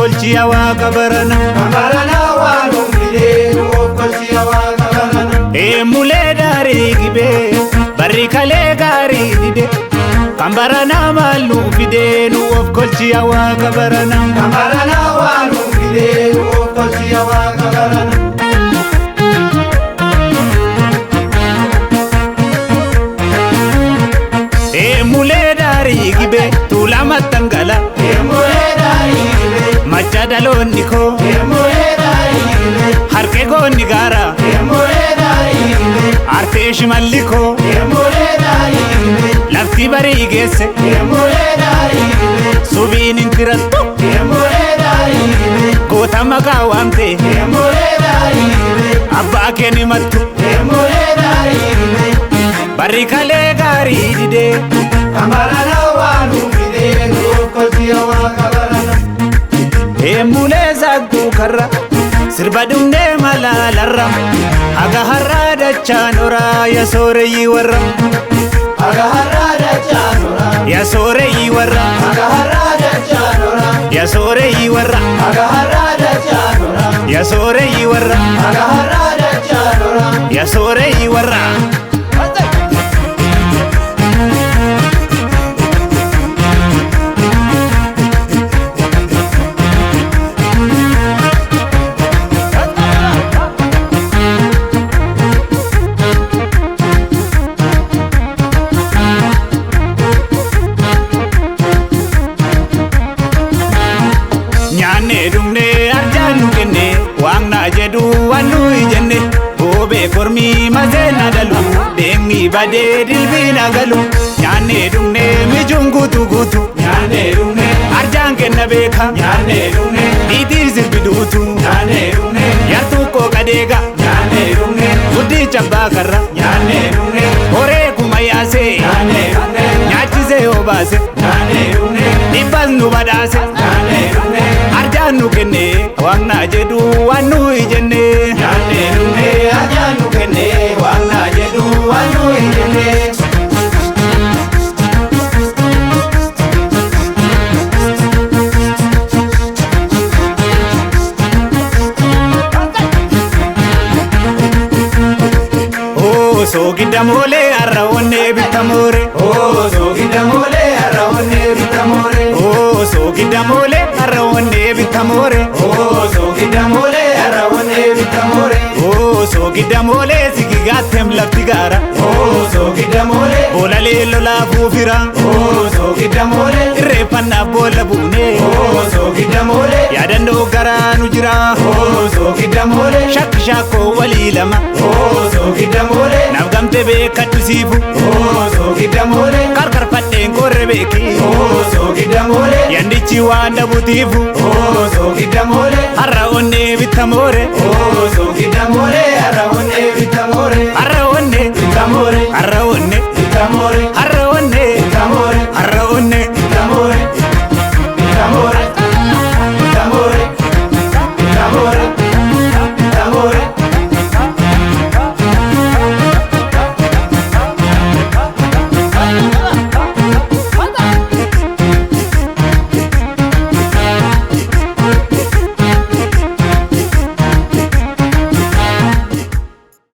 kolchi Waaqa barana. Kan baranaa waa nuu fidee nu of kolchi Waaqa barana. Eemulee daarii gibee barri kalee gaarii dide. Kan baranaa maal nuu fidee nu of kolchi Waaqa barana. Kan baranaa waa nuu fidee nu of kolchi Waaqa barana. Eemulee daarii gibee tuulama tangala. Eemulee daarii gibee. Macha dhaloonni koo. Eemulee daarii gibee. Harkee goonni gaara. Eemulee daarii gibee. Artee shimalli koo. Eemulee daarii gibee. Lafti barii geesse. Eemulee daarii gibee. Subiin hin tirattu. Eemulee daarii gibee. Goota maqaa waamte. Eemulee daarii gibee. Abbaa kee ni mattu. Eemulee daarii gibee. Barri kalee gaarii didee. Kan baranaa waa nuu fidee nu of kolchi Waaqa barana. Eemulee zaagguu karra. Sirba dhumdee malaalarra. Haga har'aa dachaan oraa ya sooreyyii warra. Haga har'aa dachaan oraa. Ya sooreyyii warra. Haga har'aa dachaan oraa. Ya sooreyyii warra. Haga har'aa dachaan oraa. Ya sooreyyii warra. Haga har'aa dachaan oraa. Ya sooreyyii warra. Nyaannee dhugnee arjaan nu kenne waaqnaa jedhu waan nuyi jenne goobee kormii maseenna dalu deemni badee dilbiina galu nyaannee dhugnee mijuun guutu guutu Nyaannee dhugnee. arjaan kenna beeka Nyaannee dhugnee. dhiitii sirbi duutu Nyaannee dhugnee. yartuu koo qadeega Nyaannee dhugnee. guddicha abbaa karra Nyaannee dhugnee. horee kuma yaasee Nyaannee dhugnee. nyaachisee obaase Nyaannee dhugnee. dhibbas nu badhaase Nyaannee dhugnee. arjaan nu kenne waaqnaa jedhu waan nuyi jenne. Nyaannee dhugnee arjaan nu kenne waaqnaa jedhu waan nuyi jenne. Soogidda moolee har'a onnee bittamoore. Soogidda moolee har'a onnee bittamoore. Soogidda moolee har'a onnee bittamoore. Soogidda moolee har'a onnee bittamoore. Soogidda moolee sigigaattem lafti gaara. Soogidda moolee. Boolalee lolaa fuufira. Soogidda moolee. Irreeffannaaf boolla buune. Soogidda moolee. Yaadannoo garaa nu jira. Soogidda moolee. Shakki shakkoo walii lama. Soogidda moolee. Naaf gamtee beekadhu siifu. Soogidda moolee. Qarqarfadheen korre beeki. Soogidda moolee. Yandichi waan dhabutiifu. Soogidda moolee. Har'a onnee bittamoore. Soogidda moolee har'a onnee bittamoore. Har'a onnee. Bittamoore. Har'a onnee. Bittamoore.